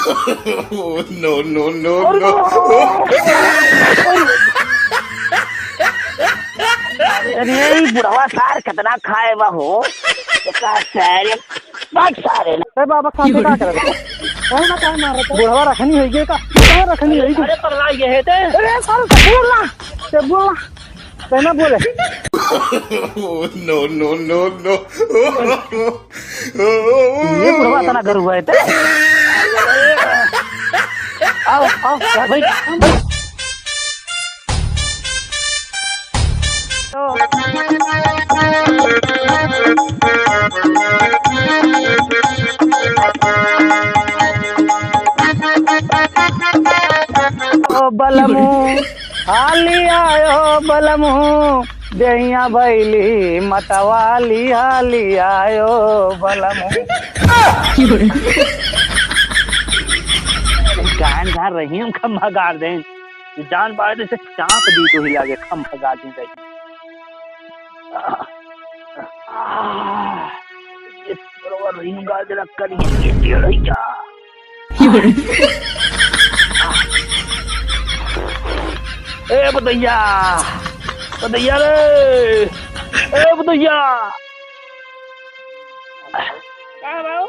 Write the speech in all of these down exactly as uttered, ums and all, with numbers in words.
Oh, no, no, no, no। अरे, ई बुढ़वा सार कितना खाए बा हो। एका सारे, भाग सारे ना। ए बाबा, खाते का करत? कौन ना काहे मारत? बुढ़वा रखनी होई गे का? बुढ़वा रखनी होई गे? अरे पगला ये है ते। अरे सारे से बोल ना। ते बोल ना। ते ना बोले। Oh, no, no, no, no। ये बुढ़वा इतना गरुआ है ते। आओ, आओ, यार भाई, भाई। ओ बलमू, हाली आयो बलमू, देहिया भैली मतवाली, हाली आयो बलमू। गायन गा रही हूँ, खम्मा गाड़ दें। जान पाए तो इसे चाप दी तो ही लागे, खम्मा गाड़ दें रही। आह, ये सरवा रहीम गाजरा करिए, ये टेढ़ैया। ए बदैया, बदैया रे, ए बदैया। का बाऊ?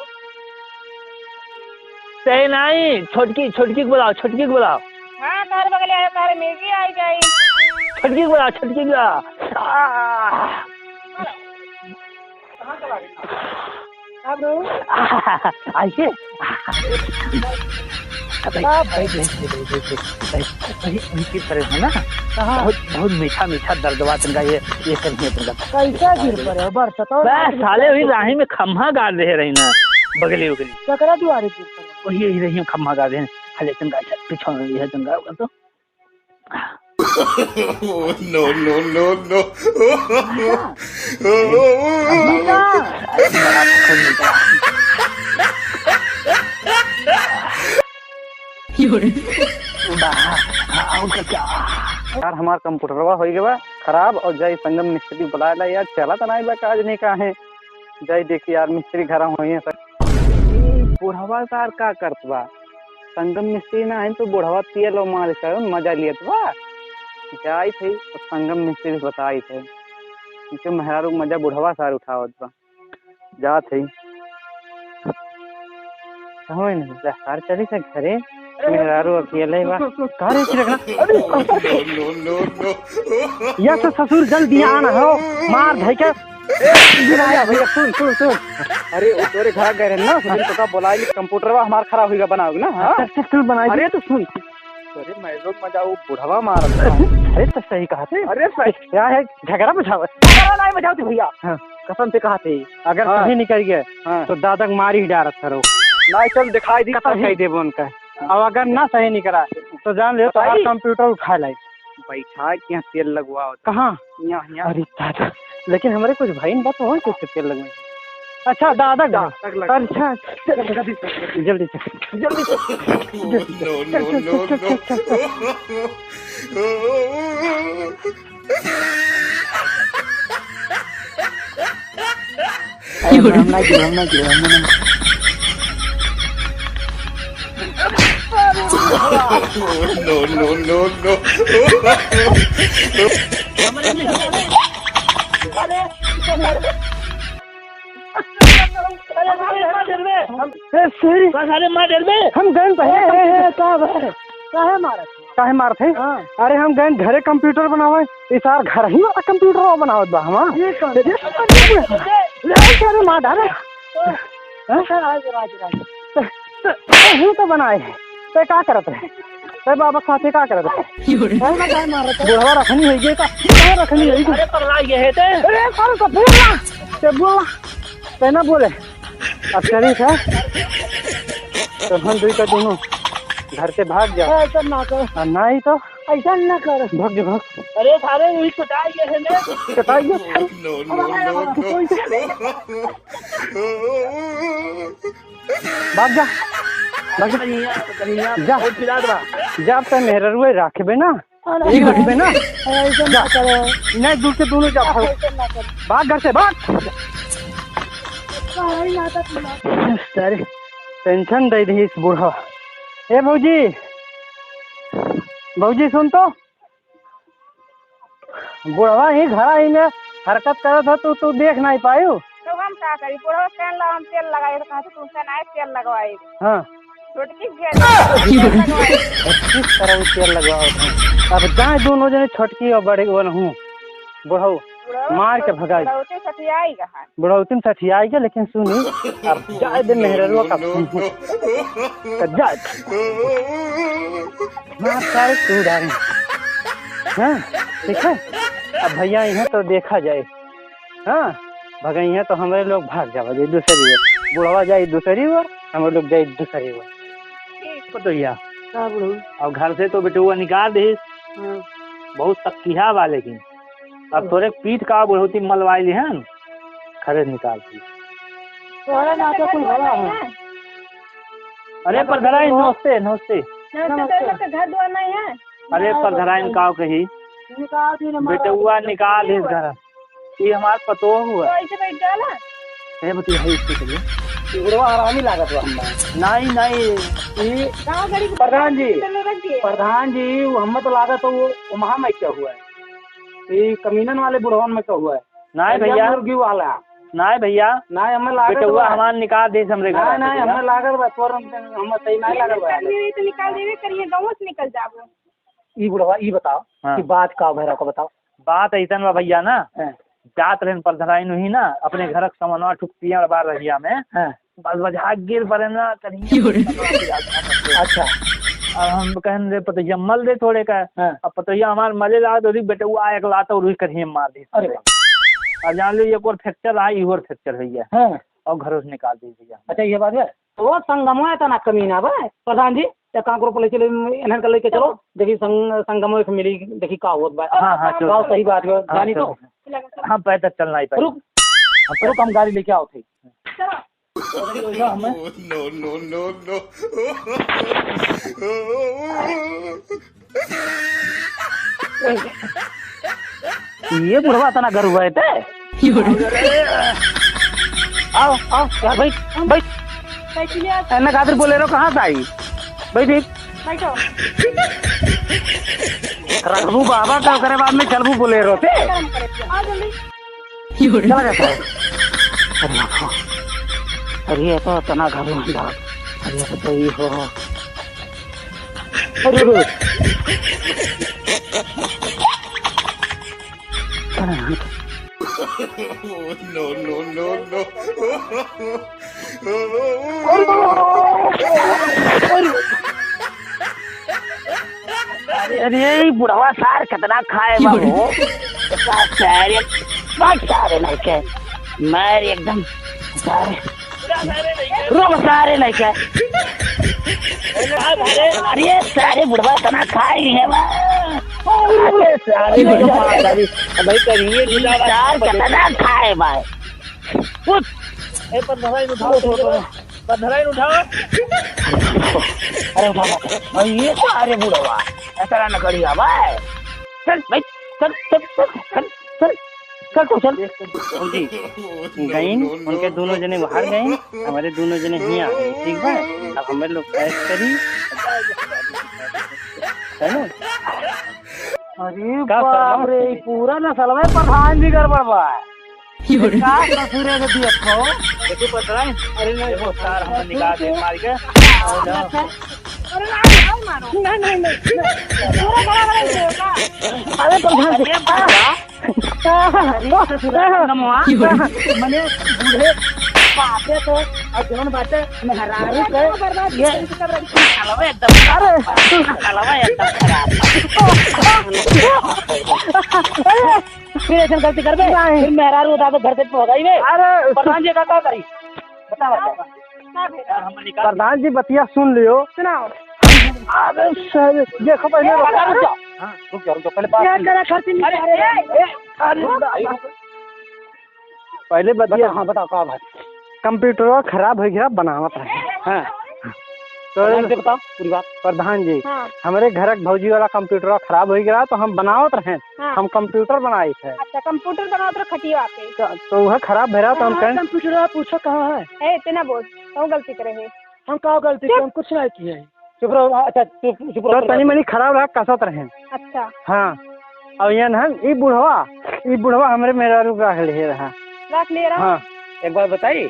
ते नाई, छोटकी, छोटकी के बुलाओ, छोटकी के बुलाओ। हाँ, तोहरे बगले आए, तोहरे मेजी आई जाई। छोटकी के बुलाओ, छोटकी के बुलाओ। आह। कहाँ चला गई? का बाऊ? आइए। का भाई? भाई, भाई, भाई, भाई, भाई, भाई, भाई, उनकी तरह है ना? कहाँ? बहुत, बहुत मीठा, मीठा दर्दवा तुमका ये, ये करिए तुमका। कैसा गिर पड़े हो? बरसत और बस, साले वही राही में खम्हा गाड़ दे रही ना, बगली उगली। ककरा दुआरे गिर पड़े? वही, यही रही में खम्हा गाड़ दे, खाली तुमका अच्छा, पीछे में ये तुमका तो। Oh, no, no, no, no। यार, हमार कंप्यूटरवा होइ गवा खराब और जाई संगम मिस्त्री बुलाए ला यार, चला त नाई बा, काज नहीं का है। जाई देखी यार, मिस्त्री घरा होइहैं सर। ई बुढ़वा सार का करत बा? संगम मिस्त्री ना है तो बुढ़वा तेल और मालिश कर मजा लियत बा। जाई थे तो संगम मिस्त्री से बताई थे। इनके मेहरारू मजा बुढ़वा सार उठावत बा। जात है। समझ नहीं, जा सार चली से घरे। मेहरारू अकेले बा। सुन, सुन, सुन। का रे चिरकना? अरे, no, no, no, no। या तो ससुर जल्दी आना हो, मार धई के। ए, भैया, भैया, सुन, सुन, सुन। अरे, वो तोरे घर गए रहे ना, सुन, तो का बोला, ये कंप्यूटरवा हमार खराब होइगा, बनाओ ना, हाँ? अच्छा, अच्छा, सुन, बनाई। अरे, तो सुन। अरे, मैं लोग मजा वो बुढ़वा मारत है। अरे, तो सही कहा थे। अरे, सही। क्या है, झगड़ा बुझावत? झगड़ा नहीं बुझावती भैया। हाँ। कसम से कहा थे, अगर हाँ। सही निकल गए, हाँ। तो दादा के मारी ही डारत करो। नहीं, चल, दिखाई दी कतल सही। कह देबो उनका। हाँ। अब अगर ना सही निकला, तो जान ले, तो हर बताई। कंप्यूटर उठा लाई। बैठा के यहाँ तेल लगवाओ। कहाँ? यहाँ, यहाँ। अरे दादा, लेकिन हमारे कुछ भाई ने बात हो, कैसे तेल लगवाए? अच्छा, दादा का। दादा का लगा। अच्छा, चल, जल्दी चल, जल्दी चल। जल्दी चल। No, no, चल, चल, no, चल, no। चल, चल, चल। अरे, हम ना गिरो, हम ना गिरो, हम ना। No, no, no, no। अरे, अरे, मार डरबे। हम, ए, sorry। का सारे मार डरबे? हम गए पहले ए, ए, ए, का बा? काहे मारत? काहे मारत है? हाँ। अरे, हम गए घरे कंप्यूटर बनावे, ई सार घर ही वाला कंप्यूटर बनावत बा हमार। ये कौन? ये, ले, सारे मार डाले। हाँ? अच्छा, राज, राज, राज। तो, तो, तो ही तो बनाए है। तो का करत रहे? तो बाबा साथे का करत रहे? यो रे। काहे ना, काहे मारत है? बुढ़वा रखनी है ये का? बुढ़वा रखनी है ये का? अरे, पगला ये है ते। अरे, सारे तो बोल ना। ते बोल ना। ते ना बोले। अब चली था, तो हम दुई का दोनों घर से भाग जाओ। ऐसा ना कर। आ, नहीं तो। ऐसा ना कर। भाग जा, भाग। अरे सारे, वही कुटाई है ना। कुटाई है। No, no, no, no। भाग जा। भाग जा। कन्हैया, कन्हैया, जा। बहुत पिरात बा। जा, ते मेहररुए राखबे ना। अरे, एक रखबे ना। अरे, ऐसे ना जा। करो। नहीं, दूर से दोनों जा, भाग। ऐसे ना करो। भाग घर से, भाग। अरे, ना तो सुना। अरे, टेंशन दे दी इस बूढ़ा। ए भौजी, भौजी सुन तो, बुढ़वा ही घरा ही में हरकत करत ह, तू, तू देख नाहीं पायू। तो हम का करी, बुढ़वा कहन ला हम तेल लगाई, तो कहत तुमसे नाहीं तेल लगवाई। हाँ। छोटकी घेर तेल लगवाई। किस तरह वो तेल लगवाओ तुम? अब जाए दोनों जने, छोटकी और बड़ी वो नहूँ, बुढ़ऊ बुढ़ऊ मार के भगाई। बुढ़ऊ तो सठियाई गहा। बुढ़ौतिन सठियाई के, लेकिन सुनी, अब जाए दे मेहररुआ का। तो जाए। मार सारे तू डारे। हाँ, ठीक है? अब भैया यहाँ तो देखा जाए। हाँ, भगई है तो हमरे लोग भाग जावा जाए दूसरी ओर। बुढ़वा जाए दूसरी ओर, हमरे लोग जाए दूसरी ओर। ठीक। पतोहिया। का बुढ़ऊ? अब घर से तो बेटुआ निकाल दे। हाँ। बहुत तकिया बा, लेकिन अब तोरे पीठ का बुढ़ौती मलवाई लिहन, खरे निकाल दी। तोहरा नाते कुल भला है। अरे परधराइन, नमस्ते, नमस्ते। नमस्ते, नमस्ते। तो घर दुआर नहीं है? अरे परधराइन, काव कही, निकाल दी ना, बेटउआ निकाल दे घर। ये हमार पतोह हुआ। तो ऐसे बैठ जाला? ए बतिया है इसके लिए। ये बुढ़वा हरामी लागत बा हमरा। नहीं, नहीं। ये गाँव गरीब प्रधान जी, चलो रख दिए। प्रधान जी, वो हमें तो लागत है वो, वो महामय क्या हुआ है? ई कमीनन वाले बुढ़वन में का हुआ है? नाय भैया। मुर्गी वाला। नाय भैया। नाय, हमें लागत बेटउआ बा। हमार निकाल दे हमरे घर नाय, से नाय, भैया। हमें लागत बा, तोर हम, हम सही नाय लागत बा। निकाल देवे, तो निकाल देवे करिए, गाँव से निकल जाबो। ई बुढ़वा, ई बताओ हाँ। कि बात का भैरा को बताओ। बात ऐसन बा भैया ना, हाँ। जात रहन परधराइन हुई ना, अपने हाँ। घर के समनवा ठुक पिया बार रहिया में। हाँ। बस बजा गिर पड़े ना, कहीं योरे। अच्छा। अब हम कहन रे पतोहिया मल दे थोड़े का। हाँ। अब पतोहिया हमार मले लाग तो बेटउआ एक लात और कहीं मार दे। अरे बाप। अब जान लो, एक और फ्रैक्चर आई, एक और फ्रैक्चर हुई है। हाँ। और घरों से निकाल दी भैया। अच्छा, ये बात है। तो संगमवा इतना कमीना बा, प्रधान जी, या काम करो, पहले चले, इन्हन कर लेके चलो, देखी संग-, संगमवा से मिली, देखी का होत बा। हाँ, हाँ, चलो, गाँव चलो। सही बात है, हाँ, जानी तो। चलो। हाँ, पैदल चलना ही पड़ेगा। रुक, हाँ, रुक, हम गाड़ी लेके आओ थे। चलो। No, no, no, no। ये बुढ़वा इतना गरु है ते? आओ, आओ, यार भाई, भाई। कैसे लिया? एन्ने खातिर बोलेरो कहाँ से आई? भाई, भाई। बैठो। रखबू बाबा का, ओकरे बाद में चलबू बोलेरो ते। गरम करे पिया। आओ जल्दी। चला जाता है। अरे बाप रे। अरे ये तो इतना घर में डाल। अरे ये तो सही हो। अरे, अरे। अरे हाँ। No, no, no, no। अरे, अरे, ई बुढ़वा सार कितना खाए बा हो। सार, सारे, बस सारे नहीं के। मैं एकदम सारे, रुक सारे नहीं के। अरे, सारे बुढ़वा इतना खाए है बा। अरे, सारे नहीं के। भाई, करिए, ई सार कितना खाए बा। उठ। ए, परधराइन उठाओ, उठ, उठ, उठ। परधराइन उठाओ। अरे उठा, उठा। अरे ये सारे बुढ़वा, ऐसा ना करिया भाई। चल भाई, चल, चल, चल, चल, चल, चल, चल। जी, गईन, उनके दोनों जने बाहर गईन, हमारे दोनों जने हियाँ आ गए, ठीक बा? अब हमें लोग ऐश करी, है ना? अरे का बाप रे, ई पूरा नसलवा प्रधान जी गड़बड़ बा। का ससुरे के दिया को? देखो पता है? अरे नहीं, देखो सार हम निकाल दे मार के। अरे नहीं, नहीं मारो। नहीं, नहीं, नहीं। पूरा बड़ा बड़ा ही होगा। अरे प्रधान जी। अरे बाबा। अरे ससुरा गमवा। मने बूढ़े बापे तो और जौन बाटे मेहरारू के ये हलवा एकदम, अरे हलवा एकदम खराब। अरे फिर ऐसन गलती करबे? नहीं। फिर मेहरारू उठा के घर से भगाई बे। अरे प्रधान जी का, का करी? बताओ, बताओ। प्रधान जी बतिया सुन लियो। सुनाओ। अरे सर, देखो पहले ए, रुको। रुक जाओ। हाँ, रुक जाओ, रुक जाओ, पहले बात सुन लो। अरे, ए, अरे, अरे, पहले बतिया। बताओ, हाँ, बताओ, का बात? कंप्यूटरवा खराब हो गया, बनावत रहे। हाँ। तो प्रधान जी बताओ पूरी बात। प्रधान जी, हाँ। हमरे घर के भौजी वाला कंप्यूटरवा खराब हो गया, तो हम बनावत रहे। हाँ। हम कंप्यूटर बनाई थे। अच्छा, कंप्यूटर बनावत रहे खटिया पे। तो, तो वह खराब भरा, तो हम हाँ, कहें कंप्यूटरवा पूछो कहाँ है? ए, इतना बोल, कौन गलती करे है? हम का गलती चुप। किए? हम कुछ नहीं किए हैं। चुप रहो, अच्छा, चुप, चुप रहो, तो तनी मनी खराब रहा, कसत रहे। अच्छा। हाँ। और ये ना, ई बुढ़वा, ई बुढ़वा हमरे मेहरारू के रख लिए रहा। रख लिए रहा? हाँ। एक बात बताई,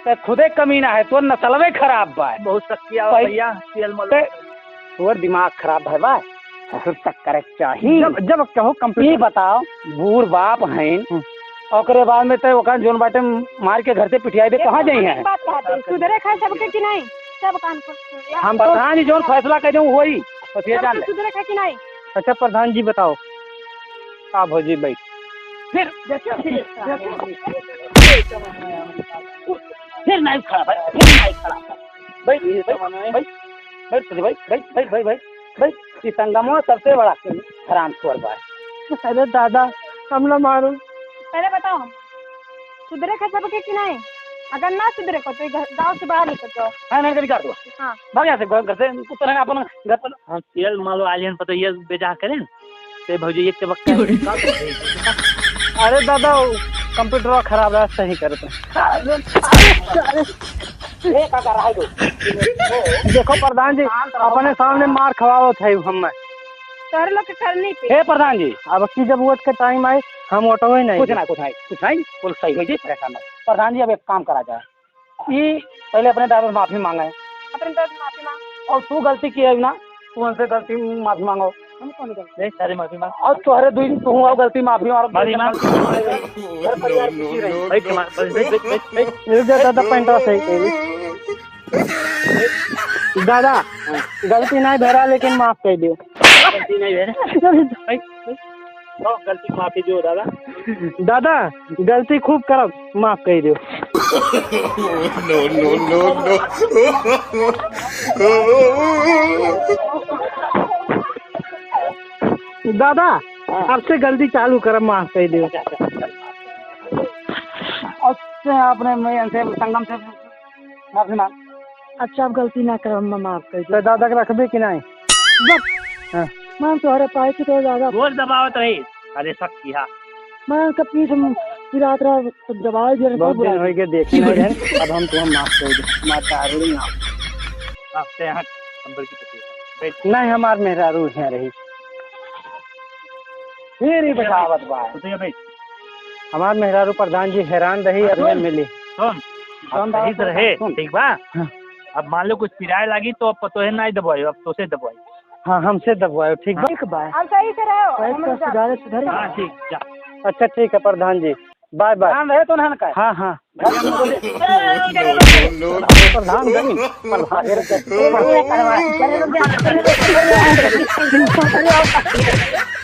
ते खुदे कमीना है, तोर नसलवे खराब बा। बहुत शक्ति आवा भाई, भैया, तेल मलो। ते, तोर दिमाग खराब है बा, ससुर चक्कर चाही। जब, जब कहो computer। ई बताओ, बूढ़ बाप हैं, हम्म। ओकरे बाद में ते ओकर जोन बाटे मार के घर से पिटियाई दे, कहाँ जाई हैं? बात कहत है, सुधरे खाए सबके कि नहीं? सब कान खोल के सुन लिया। हम प्रधान जी जोन फैसला कर दें, वही। बस ये जान ले। सुधरे खाए कि नहीं? अच्छा प्रधान जी बताओ। का भौजी बैठ। फिर देखियो, फिर, देखियो। फिर नहीं खड़ा भाई, फिर नहीं खड़ा। बैठ, बैठ, बैठ, बैठ, बैठ, बैठ, बैठ, बैठ, बैठ। ई संगमवा सबसे बड़ा हरामखोर बा। अरे दादा, हम ना मारो। पहले बताओ, हम सुधरे के सबके कि नहीं? अगर ना सुधरे को तो ई घर, गाँव से बाहर निकल जाओ। हाँ, नहीं, निकाल दो। हाँ। भाग यहाँ से, घर, घर से, कुत्ता नहीं, अपन घर पर। हम तेल मालो आलियन पता ये बेजा करें। ते भौजी एक चबक्का। अरे दादा, वो computer खराब रहा, सही करते। अरे, अरे, अरे। ए, काका, रहाई दो। देखो प्रधान जी, अपने सामने मार खवावत है हमें। तोहरे लोग के करनी थी। हे प्रधान जी, अब की जब वोट के time आए, हम वोटवे नहीं कुछ दे। ना, कुछ नहीं, कुछ नहीं, कुल सही हो जाए, परेशान मत। प्रधान जी, अब एक काम करा जाए, ई पहले अपने driver से माफी मांगे। अपने driver से माफी मांग। और तू गलती किया है ना, तू उनसे गलती माफी मांगो। हम कौन गलती? नहीं, सारी माफी मांग। और तोहरे दुई, तू और गलती माफी मांग। माफी मांग। घर परिवार खुशी रही। बैठ के मार, बैठ, बैठ, बैठ, बैठ, बैठ। रुक जा दादा, पैंटवा सही कर। दादा, गलती नहीं भरा, लेकिन माफ कर दियो। गलती नहीं भरा। बैठ, बैठ। तो गलती माफी दियो दादा। दादा, गलती खूब करब, माफ कर दियो। No, no, no, no। दादा, हाँ। अब से गलती चालू करब, माफ कर दियो। अच्छा, अच्छा, अच्छा। अब से अपने में से संगम से माफी मांग। अच्छा, अब गलती ना करब, हम माफ कर दे। तो दादा के रखबे कि नहीं? बस। हाँ। मान तोहरे पाए के तो दादा। जोर दबावत रही। अरे सब किया। मान के पीठ में पिरात रहा, तो दबाए दे रहा, बहुत दिन बुरा। हो गए देखे नहीं रहे, अब हम तुम्हें माफ कर दे। मार दारू ना। अब से यहाँ अंदर की तकलीफ है। बैठ। नहीं, हमार मेहरारू यहाँ रही। फिर ही बैठावत बा। तो ये बैठ। हमार मेहरारू प्रधान जी हैरान रही, अब सुन, मिली। सुन, सुन अब सही से रहे, सुन। ठीक बा? हाँ। अब मान लो कुछ पिराए लागी तो अब पतोहे नाई दबायो, अब तोसे दबायो। हाँ, हमसे दबायो, ठीक बा? ठीक बा। अब सही से रहो, पैर हम तो जा-, सुधारे, सुधारे। हाँ, ठीक, जा। अच्छा, ठीक है प्रधान जी, bye bye। ध्यान रहे तो ना का? हाँ, हाँ। प्रधान जी, प्रधान।